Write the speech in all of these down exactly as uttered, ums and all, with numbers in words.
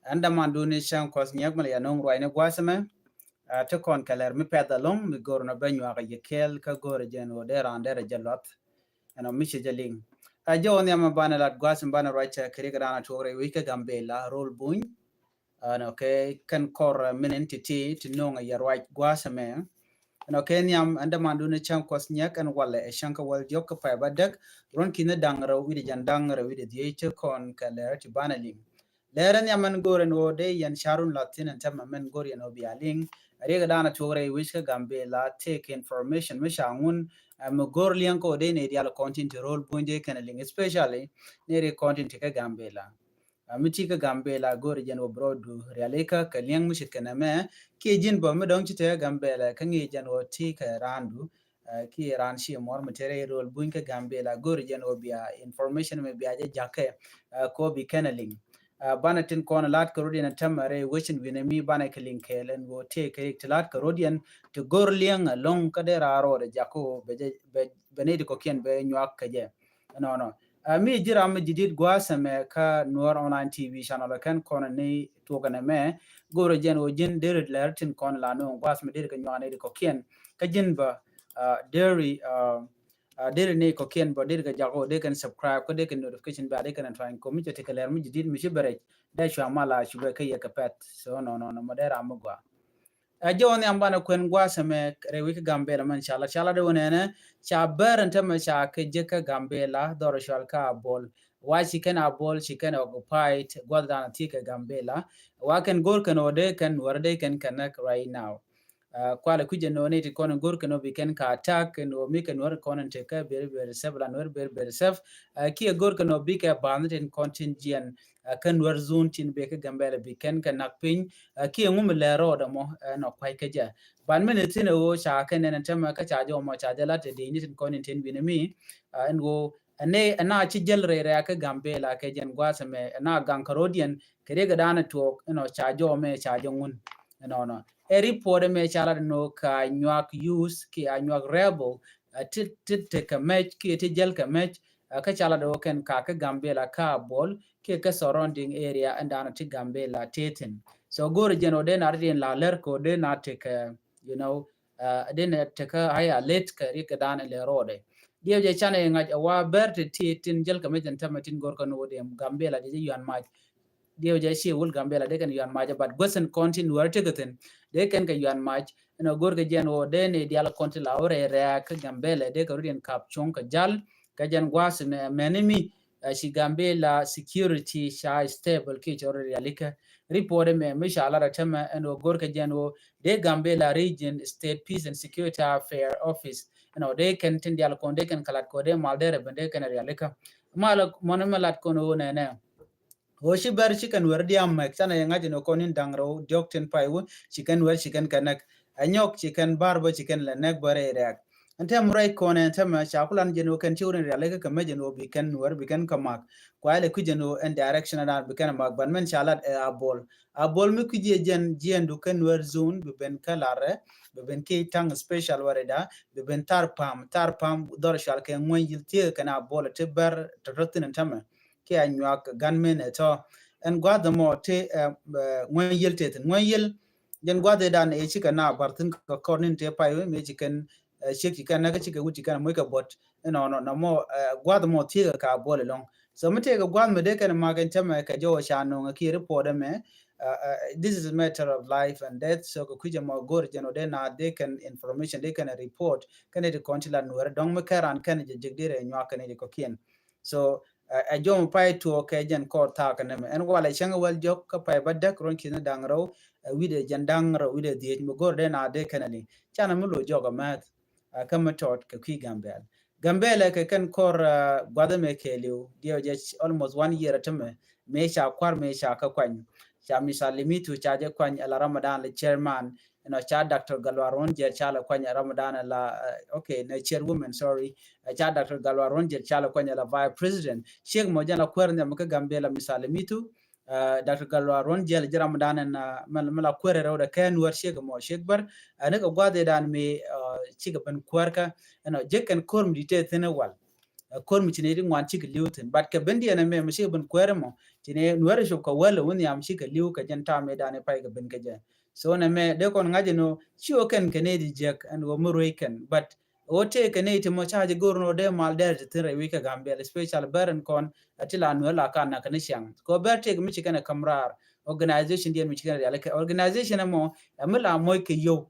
Ɛn däman duni cäŋ kuɔth nyɛk mi la ya no̱o̱ŋ ruacni gua̱a̱th ɛmɛ. Ti kɔn kɛ lɛr mi pɛth ɛlɔ̱ŋ mi go̱r nɔ ben nyuak a yɛ kɛɛl kä go̱r jɛn ɣöö dee raan derɛ jɛ luath. Ɛnɔ mi ci jɛ liŋ. Ɛ jɛ wä nhiam banɛ lat gua̱a̱th mi banɛ ruac kɛ rik raan a tuɔk rɛy wi̱c kä Gambela rol buny. Ɛnɔ kɛ kɛn kɔr minin ti ti ti no̱o̱ŋ a yɛ ruac gua̱a̱th ɛmɛ. Ɛnɔ kɛ nhiam ɛn däman duni cäŋ kuɔth nyɛk ɛn walɛ ɛ cäŋ kä wäl diɔk kä pay ba däk. Ruɔ̱n ki̱ni da̱ŋ rɛw wi̱cdɛ jɛn da̱ŋ rɛw wi̱cdɛ dhiec ti kɔn kɛ lɛr ti banɛ liŋ. Lɛr ɛn nhiam ɛn go̱r ɛn ɣöö dee yɛn carun la thin ɛn tämɛ mɛn go̱r yɛn ɣöö bia liŋ. Riɛk dan a tuɔk rɛy wi̱c kä Gambela tëëk information mi ca ŋun. Ɛ mi go̱r liɛŋ kä ɣöö dee nɛy diaal kɔn tin ti ro̱l buny dee kɛn liŋ, especially nɛy ri kɔn tin ti kä Gambela. Ɛ mi ti kä Gambela go̱r jɛn ɣöö bi rɔɔdu rialikä kɛ liɛŋ mi ce̱tkɛ nɛmɛ. Kiɛ ji̱n bä mi dɔ̱ŋ ci te kä Gambela kä ŋi̱i̱c jɛn ɣöö ti kɛ raandu. Kiɛ raan ci muɔr mi te rɛy rol buny kä Gambela go̱r jɛn ɣöö bia information mi bia jɛ jakä. Kɛ ɣöö bi kɛn a liŋ. Banɛ tin kɔn lat kɛ rot yɛn tämɛ rɛy wecin wi̱nɛ mi banɛ kɛ liŋ kɛɛl ɛn ɣöö tëëk kɛ rik ti lat kɛ rot yɛn ti go̱r liɛŋ ɛlɔ̱ŋ kä dee raa rɔɔdɛ jakä ɣöö bɛ jɛ bɛ nɛy ti kɔ̱kiɛn bɛ nyuak kɛ jɛ. Ɛnɔnɔ. Ɛ mi ji̱ ram mi ji̱ di̱t gua̱a̱th ɛmɛ kä Nuer Online T V channel kɛn kɔn ni tuɔk ɛn ɛmɛ. Go̱r jɛn ɣöö ji̱n deri lɛr tin kɔn la no̱o̱ŋ gua̱a̱th mi deri kɛ nyuak nɛy ti kɔ̱kiɛn kä ji̱n bä deri deri nɛy kɔ̱kiɛn bä deri kɛ jak ɣöö dee kɛn subscribe kä dee kɛn notification bell dee kɛn a tuany kɔ mi cɛ ti kɛ lɛr mi ji̱ di̱t mi ci bɛ rɛc dee cua mal a cu bɛ kä yɛ kɛ pɛth. So nɔnɔ nɔmɔ dee ram mi gɔaa. Ɛ jɛ wä nhiam banɛ kuɛn gua̱a̱th ɛmɛ rɛy wi̱c kä Gambela mɛn ca lat ca lat dee wä nɛnɛ ca bɛr ɛn tämɛ ca kɛ jek kä Gambela dhɔr cual kä Abol. Wa ci kɛn Abol ci kɛn occupied gua̱th dan a thiek kɛ Gambela. Wa kɛn go̱r kɛn ɣöö dee kɛn Nuäri dee kɛn kɛ näk right now. Kualɛ kui̱c ɛn ɣöö ni ti kɔn in go̱r kɛn ɣöö bi kɛn ka attack kɛn ɣöö mi kɛn Nuäri kɔn in tekɛ beri beri sɛf la Nuäri beri beri sɛf. Kiɛ go̱r kɛn ɣöö bikɛ ba̱a̱n tin kɔn tin jiɛn kä Nuer zone tin bek kä Gambela bi kɛn kɛ nak piny. Kiɛ ŋu mi lɛ rɔɔdɛ mɔ ɛn ɔ kua̱c kä jɛ. Ban mi ni thin ɛ ɣöö ca kɛn ɛn tämɛ kä ca jɔmɔ ca jɛ lat ɛ dee ni tin kɔn in tin wi̱nɛ mi ɛn ɣöö ɛn ɛ ɛn a ci jäl rɛy rɛ̈ɛ̈ kä Gambela kɛ jɛn gua̱a̱th ɛmɛ ɛn a gaŋ kɛ rɔ̱diɛn kɛ riɛk ɛ da̱a̱n ɛ tuɔɔk ɛn ɔ ca jɔmɛ ca jɛ ŋun. Ɛnɔnɔ ɛ report ɛmɛ ca lat ɛn ɣöö ka nyuak youth kiɛ a nyuak rebel ti ti ti kɛ mɛc kiɛ ti jäl kɛ mɛc. Kä ca lat ɛ ɣöö kɛn ka kä Gambela kä Abol kiɛ kä surrounding area ɛn da̱a̱n ti Gambela ti thin. So go̱o̱rɛ jɛn ɣöö dee na ri diɛn la lɛr kɛ ɣöö dee na tekɛ you know dee na tekɛ high alert kɛ riɛk kɛ da̱a̱n lɛ rɔɔdɛ. Diɛw jɛ canɛ ŋa̱c ɛ wa bɛr ti ti tin jäl kɛ mec ɛn tämɛ tin go̱o̱r kɛ ni ɣöö dee Gambela dee jɛ yuan mac. Diɛw jɛ ci wul Gambela dee kɛn yuan mac but guäth ɛn kɔn tin Nuäri tekɛ thin dee kɛn kɛ yuan mac. Ɛn ɣöö go̱o̱r kɛ jɛn ɣöö dee ni dial kɔn tin la wä rɛy rɛ̈ɛ̈ kä Gambela dee kɛ rut yɛn kap cuɔ̱ŋ kɛ jal kɛ jɛn gua̱a̱th mɛ mɛni mi. Ci Gambela security ca stable kiɛ cɔr rialikä. Report ɛmɛ mi ca lat ɛ tämɛ ɛn ɣöö go̱o̱r kɛ jɛn ɣöö dee Gambela region state peace and security affair office ɛn ɣöö dee kɛn tin dial kɔn dee kɛn kɛ lat kɔn dee mal dee rɛ ben dee kɛn rialikä. Mal mɔni mi lat kɔn ɣöö nɛnɛ ɣöö ci bɛr ci kɛn Nuäri diaam mɛk canɛ yɛ ŋa̱c ɛn ɣöö kɔn in da̱ŋ rɛw diɔ̱k tin pay wä ci kɛn Nuäri ci kɛn kɛ näk. Ɛ nyɔk ci kɛn bar bä ci kɛn lɛ näk bä rɛy rɛ̈ɛ̈k. Ɛn tɛm ruac kɔn ɛn tɛmɛ ca kulan jɛn ɣöö kɛn ci wä rin rialikä kɛ mec ɛn ɣöö bi kɛn Nuäri bi kɛn kɛ mak. Kua ilɛ kui̱c ɛn ɣöö ɛn direction ɛn daan bi kɛn ɛ mak ban mɛn ca lat ɛ Abol. Abol mi kui̱c yɛ jɛn jiɛn du kɛn Nuäri zone bi ben kä larɛ bi ben kiɛ taŋ special wärɛ da bi ben thar pam thar pam dhɔr cual kɛ ŋuɛny yil thiek kɛn Abol ti bɛr tɔtɔ thin ɛn tɛmɛ. Kiɛ a nyuak gan min ɛ tɔ ɛn gua̱th ɛmɔ ti ŋuɛny yil ti thin ŋuɛny yil. Jɛn gua̱th ɛ dan ɛ cikɛ na bar thin kɛ kɔr nin ti pay wä mi ci kɛn ciek ci kɛn näk cikɛ wut ci kɛn muc kɛ buɔt. Ɛnɔ nɔ mɔ gua̱th mɔ thiek kɛ Abol ɛlɔŋ. So mi tëëkɛ gua̱th mi dee kɛn mak ɛn tämɛ kɛ jɔwä ca no̱o̱ŋ ɛ kiɛ report ɛmɛ. This is a matter of life and death. So kɛ kui̱c ɛmɔ go̱r jɛn ɔ dee na dee kɛn information dee kɛn report kɛn iti kɔn ti la Nuäri dɔ̱ŋ mi kɛn ran kɛn jɛ jek dee rɛ nyuak kɛn iti kɔkiɛn. So ɛ jɔm pay tuɔɔk kɛ jɛn kɔr thaak kɛ nɛmɛ ɛn walɛ cäŋ wäl jɔk kä pay ba däk ruɔ̱n ki̱n da̱ŋ rɛw. Wi̱dɛ jɛn da̱ŋ rɛw wi̱dɛ dhiec mi go̱r dee na dee kɛn ali canɛ mi lo jɔk ɛ mɛth. Kä mi tɔt kɛ kui̱ Gambɛl Gambɛlɛ kɛ kɛn kɔr gua̱dhɛ mɛ kɛɛliw diɛw jɛ almost one year tämɛ. Mëë ca kua̱r mëë ca kä kuany ca mi ca limitu ca jɛ kuany ala Ramadan lɛ chairman. Ɛnɔ ca Doctor Galwar Won Jɛr ca lɛ kuany Ramadan ala okay nɛ chairwoman sorry. Ca Doctor Galwar Won Jɛr ca lɛ kuany ala vice president ciek mɔ jɛn la kuɛr nhiam kä Gambɛlɛ mi ca limitu. Doctor Galwar Won Jɛr ji̱ Ramadan ɛn mɛ la kuɛr rɛw dɛ kɛ Nuäär ciek mɔ ciek bär. Ɛn kɛ gua̱dhɛ dan mi cikɛ ben kuäär kä ɛnɔ jek kɛn kor mi di tɛ thin wal. Ɛ, ko̱r mi ci nɛy ti ŋuan cikɛ li̱w thi̱n. But kɛ bendiɛn ɛmɛ mi cikɛ ben kuäärä mɔ, ci nɛy Nuäärä cop kɛ wäl wä nhiam cikɛ li̱w kɛ jɛn ta̱a̱ mëë dan i̱ pay kɛ ben kɛ jɛ. So nɛmɛ dee kɔn ŋa̱c ɛn ɣöö ci ɣöö kɛn kɛ nɛy ti jiäk ɛn ɣöö mi ruëc kɛn. But ɣöö tëëkɛ nɛy ti mɔ ca jɛ go̱r ɛn ɣöö dee mal dɛr ti thi̱n rɛy wec kɛ Gambɛla, especially bär ɛn kɔn, ɛ, ti la Nuäär la ka nak kɛ ni ciaŋ. Kɛ ɣöö bär tëëkɛ mi ci kɛn ɛ käm raar. Organization diɛn mi ci kɛn ɛ rial kɛ organization ɛmɔ, ɛ, mi la moc kɛ yio̱w.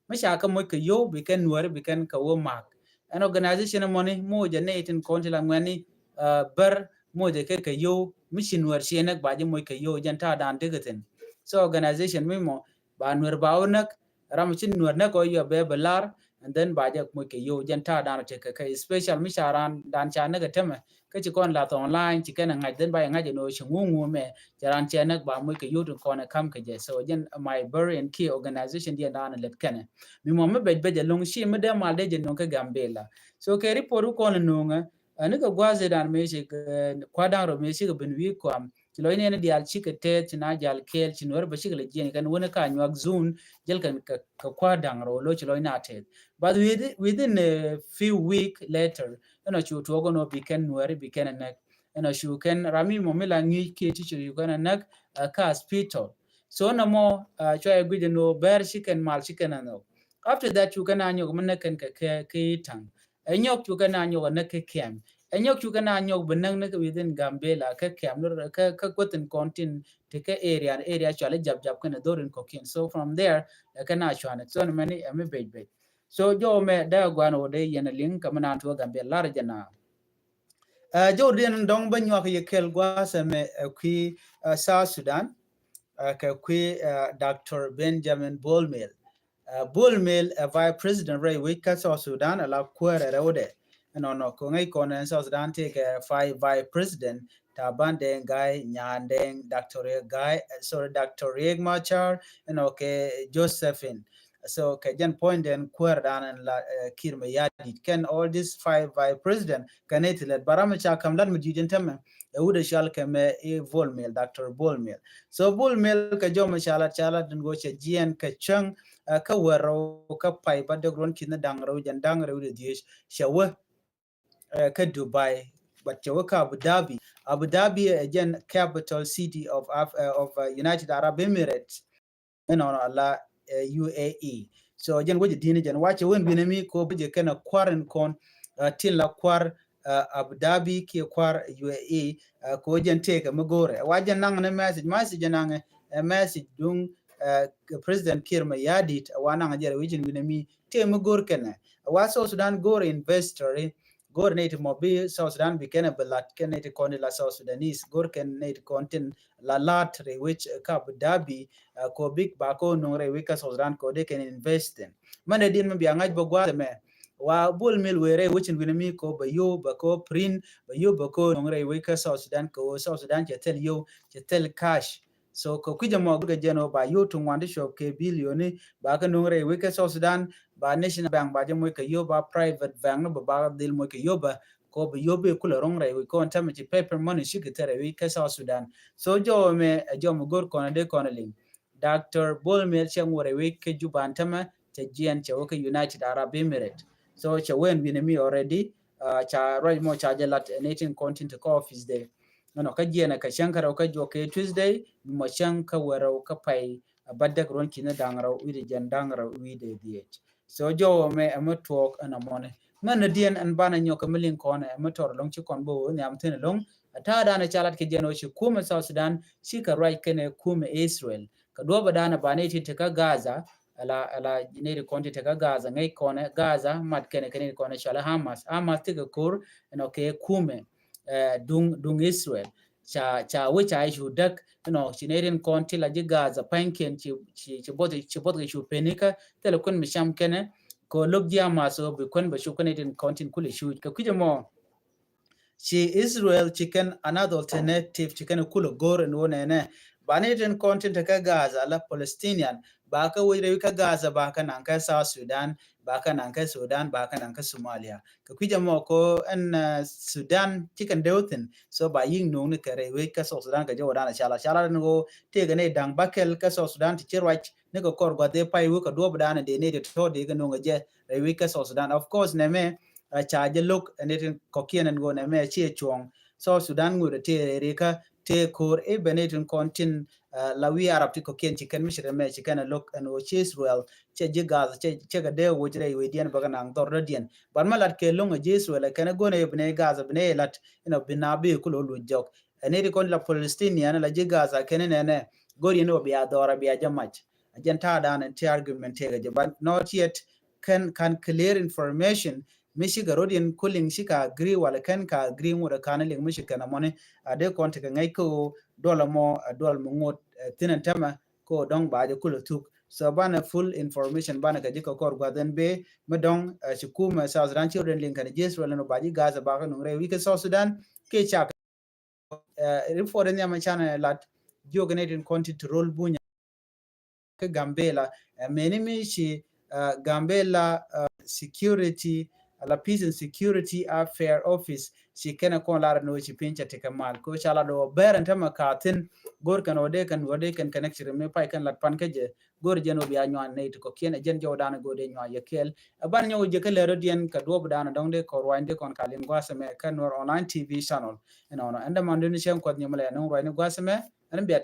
Mi ca kɛ moc kɛ yio̱w bi kɛn Nuääri bi kɛn kɛ wä ma̱a̱k. Ɛn organization ɛmɔni moc ɛ nɛy tin kɔn ti la ŋuɛ̈tni, ɛ, bär moc ɛ kɛ kɛ yio̱w. Mi ci Nuäär ciɛ näk ba ji̱ moc kɛ yio̱w jɛn ta̱a̱ dan dikɛ thi̱n. So organization mi mɔ ba Nuäär ba wä näk, ram ci Nuäär näk ɔ yɔ bɛ bɛ lar, and then ba jɛ moc kɛ yio̱w jɛn ta̱a̱ dan tekɛ kɛ, especial mi ca raan dan ca näk ɛ tämɛ, kä ci kɔn lath online ci kɛn ɛ ŋa̱c, then ba jɛ ŋa̱c ɛn ɣöö ci ŋuŋ ŋuŋ mɛ, cɛ raan cɛ näk ba moc kɛ yio̱w tin kɔn ɛ ka̱m kɛ jɛ. So jɛn my very and key organization diɛn dan ɛ lät kɛnɛ. Mi mɔ mi bec bec ɛlɔ̱ŋ ci mi dee mal dee jɛ nöŋ kä Gambɛla. So kɛ report wä kɔn ɛ nöŋɛ, ɛ, ni kɛ gua̱a̱th ɛ dan mëë ci, ɛ, kua̱r da̱ŋ rɛw mëë cikɛ ben wi̱i̱ kɔam. Ci lɔcni ɛn diaal cikɛ tɛth, ci na jal kɛɛl, ci Nuäär bä cikɛ lɛ jiɛn kɛn wänä ka Anyuak zone, jäl kɛn kɛ, kɛ kua̱r da̱ŋ rɛw lo̱ ci lɔcni a tɛth. But within, within a few week later, ɛnɔ cu tuɔɔk ɛnɔ bi kɛn Nuääri bi kɛn ɛ näk. Ɛnɔ cu kɛn ram mi mɔ mi la ŋi̱i̱c kiɛ ti ci cu kɛn ɛ näk, ɛ, kä hospital. So nɔmɔ, ɛ, cua yɛ guic ɛn ɣöö bär ci kɛn mal ci kɛn ɛ nhɔk. After that cu kɛn a nyɔk mi näk kɛn kɛ, kɛ, kɛ i̱ ta̱ŋ. Ɛ nyɔk cu kɛn a nyɔk ɛ näk kä kɛm. Ɛ nyɔk cu kɛn a nyɔk bi näk ni kä within Gambɛla kä kɛm ni kä, kä kuäthin kɔn tin ti kä area, area cuali jap jap kɛn ɛ dhorin kɔkiɛn. So from there ɛ kɛn a cuanɛ. So ni mɛni ɛ mi bec bec. So jɔw mɛ dee guan wä dee yɛn a liŋ kä mi naan tuɔ Gambɛla lar jɛ na. Ɛ, jɔw diɛn dɔŋ bä nyuak yɛ kɛl gua̱a̱th ɛmɛ, ɛ, kui̱, ɛ, South Sudan, ɛ, kɛ kui̱, ɛ, Doctor Benjamin Bol Mel. Ɛ, Bol Mel ɛ Vice President rɛy wec kä South Sudan, ɛ la kuäärɛ rɛwdɛ. Ɛnɔnɔ kɛ ŋäc kɔn ɛn South Sudan tëëkɛ five Vice President, Taban Deng Gai, Nyan Deng, Doctor Riek Gai, ɛ, sorry, Doctor Riek Machar, ɛnɔ kɛ Josephine. So kɛ jɛn point den kuäär dan ɛn la, ɛ, Kiir Mayardit kɛn all these five Vice President kɛn ɛ ti lɛt, bara mi ca ka̱m lat mi di̱i̱t ɛn tämɛ, ɛ, wut ɛ cɔal kɛ mɛ i̱ Bol Mel, Doctor Bol Mel. So Bol Mel kɛ jɔm ca lat, ca lat den go̱o̱cɛ jiɛn kɛ cäŋ, ɛ, kä wärɔw kä pay ba dek ruɔ̱n ki̱n da̱ŋ rɛw jɛn da̱ŋ rɛw di dhiec cɛ wä, ɛ, kä Dubai, but cɛ wä kä Abu Dhabi. Abu Dhabi ɛ jɛn capital city of Af-, ɛ, of, ɛ, United Arab Emirates. Ɛnɔnɔ ala, ɛ, U A E. So jɛn wecɛ di̱n jɛn wacɛ wen wi̱nɛ mi ko bä jɛ kɛn a kua̱r in kɔn, ɛ, tin la kua̱r, ɛ, Abu Dhabi kiɛ kua̱r U A E, ɛ, ko jɛn tëëkɛ mi go̱rɛ. Wa jɛn naŋ ni message, message jɛ naŋ, ɛ, message duŋ, ɛ, President Kiir Mayardit, ɛ, wa naŋ jɛ rɛ wecin wi̱nɛ mi tëë mi go̱r kɛnɛ. Ɛ, wa South Sudan go̱r investor, ɛ, go̱r nɛy ti mɔ bi South Sudan bi kɛn a bi lat kɛn nɛy ti kɔn ti la South Sudanese, go̱r kɛn nɛy ti kɔn tin la lat rɛy wec, ɛ, kä Abu Dhabi, ɛ, ko bik ba ko nuŋ rɛy wec kä South Sudan ko dee kɛn invest in. Mɛn dee diɛn mɛ bia ŋa̱c bä gua̱a̱th ɛmɛ. Wa Bol Mel wee rɛy wec in wi̱nɛ mi ko bɛ yo, bɛ ko print, bɛ yo, bɛ ko nuŋ rɛy wec kä South Sudan ko South Sudan cɛ thil yo, cɛ thil cash. So kɛ kui̱c ɛmɔ gurkɛ jɛn ɔ ba yio̱w ti ŋuan ti cuɔp kɛ billion ni ba kɛ nuŋ rɛy wec kä South Sudan, ba National Bank ba jɛ moc kɛ yio̱w, ba private bank ni ba, ba dhil moc kɛ yio̱w bä, ko bi yio̱w bi kulɛ ro̱ŋ rɛy wec kɔn tämɛ ci paper money ci kɛ thil rɛy wec kä South Sudan. So jɔw ɛmɛ ɛ jɔw mi go̱r kɔn ɛ dee kɔn ɛ liŋ. Doctor Bol Mel cɛ ŋuɔr rɛy wec kä Juba ɛn tämɛ cɛ jiɛn cɛ wä kä United Arab Emirates. So cɛ wen wi̱nɛ mi already, uh, ca ruac mɔ ca jɛ lat ɛ nɛy tin kɔn tin te kä office dee. Ɛnɔ kä jiɛn ɛ kɛ cäŋ kärɛw kä juɔk kɛ Tuesday, mi mɔ cäŋ kä wärɛw kä pay, ɛ, bädäk ruɔ̱n ki̱n da̱ŋ rɛw wi̱cdɛ jiɛn da̱ŋ rɛw wi̱cdɛ dhiec. So jɔw ɛmɛ ɛ mi tuɔɔk ɛn ɛmɔni. Mɛn ni diɛn ɛn banɛ nyɔk kɛ mi liŋ kɔn ɛ mi tɔr ɛlɔ̱ŋ ci kɔn bä wä nhiam thi̱n ɛlɔ̱ŋ. Ɛ ta̱a̱ danɛ ca lat kɛ jɛn ɔ ci kumɛ South Sudan ci kɛ ruac kɛnɛ kumɛ Israel. Kɛ duɔ̱ɔ̱p ɛ danɛ ba nɛy ti te kä Gaza, ala, ala nɛy ti kɔn ti te kä Gaza, ŋäc kɔn ɛ Gaza mat kɛnɛ kɛ nɛy ti kɔn ɛ cɔal ɛ Hamas. Hamas tekɛ ko̱r ɛnɔ kɛ kumɛ, ɛ, duŋ, duŋ Israel. Ca, ca wä ca cu däk ɛnɔ ci nɛy tin kɔn ti la ji̱ Gaza pa̱nykiɛn ci, ci, ci buɔth, ci buɔth kɛ cu peni kä thilɛ kuän mi cam kɛnɛ. Kɛ lo̱k ji̱ Hamas ɔ bi kuän bɛ cu kɛnɛ tin kɔn tin kulɛ cuc kɛ kui̱c ɛmɔ. Ci Israel ci kɛn another alternative ci kɛn kulɛ go̱r ɛn wä nɛnɛ. Ba ni tin kɔn tin te kä Gaza la Palestinian ba kä wec rɛy kä Gaza ba kä naŋ kä South Sudan, ba kä naŋ kä Sudan, ba kä naŋ kä Somalia. Kɛ kui̱c ɛmɔ ko ɛn, uh, Sudan ci kɛn dee wä thi̱n. So ba yi̱k nuŋ ni kɛ rɛy wec kä South Sudan kɛ jɛ wä danɛ ca lat, ca lat ɛn wä tëëkɛ nɛy da̱ŋ bäkɛl kä South Sudan ti ci ruac ni kɛ kɔr gua̱th dee pay wä kɛ duɔ̱ɔ̱p danɛ dee nɛy ti tɔ̱ dee kɛ nuŋ kɛ jɛ rɛy wec kä South Sudan. Of course nɛmɛ ca jɛ lo̱k ɛn itin kɔ̱kiɛn ɛn ɣöö nɛ mɛ ciɛ cuɔ̱ɔ̱ŋ. South Sudan ŋuɔ̱t ɛ tëë rɛy rikä tëë ko̱r i̱ ben itin kɔn tin la wi̱i̱ Arab ti kɔ̱kiɛn ci kɛn mi ci rɛ mɛ ci kɛn ɛ lo̱k ɛn ɣöö ci Israel cɛ ji̱ Gaza cɛ kɛ dee woc rɛy wecdiɛn bäkɛ naŋ dhɔr dɔ̱diɛn. But mɛ lat kɛ lo̱ŋ ɛ ji̱ Israel ɛ kɛn ɛ go̱n ɛ bi nɛ Gaza bi nɛ lat inɔ bi na bi kul ɣä luc jɔk. Ɛn itin kɔn la Palestinian la ji̱ Gaza kɛn inɛnɛ go̱r yɛn wä bia dhɔr a bia jɛ mac. A jɛn ta̱a̱ dan ɛn ti argument tëëkɛ jɛ, but not yet can, can clear information. Mi ci kɛ rot yɛn kuliŋ ci ka agree wala kɛn ka agree ŋot ɛ kan liŋ mi ci kɛn amɔni. A dee kɔn ti kɛ ŋäc kä ɣöö duɔl amɔ a duɔl mi ŋot thin ɛn tämɛ kä ɣöö dɔ̱ŋ ba jɛ kulɛ thuk. So banɛ full information banɛ kɛ ji̱ kɛ kɔr gua̱th ɛn bee mi dɔ̱ŋ ci kumɛ South Sudan ci rot yɛn liŋ kɛn ji̱ Israel ɛn ba ji̱ Gaza ba kɛ nuŋ rɛy wi̱i̱ kɛ South Sudan kiɛ cak. Report in yamɛ canɛ lat jiök in itin kɔn ti ti rol bunya kä Gambela. Meni mi ci Gambela security la Peace and Security Affair Office ci kɛnɛ kɔn lar ni wä ci piny ca ti kɛ mal ko ca lat wä bɛr ɛn tämɛ ka thin go̱r kɛn wä dee kɛn wä dee kɛn connection mi pay kɛn lat pan kä jɛ go̱r jɛn wä bia nyuan ney ti kɔ̱kiɛn ɛ jɛn jɔw dan go̱r dee nyuan yɛ kɛɛl. Ɛ ban nyɔw jɛ kä lɛr rot yɛn kɛ duɔp dan dɔŋ dee kɔr wany dee kɔn ka liŋ gua̱a̱th ɛmɛ kä Nuer Online T V channel. Ɛnɔnɔ ɛn däman duni cɛŋ kuɔth nyɛmɛ lɛ nuŋ ruacni gua̱a̱th ɛmɛ ɛn bia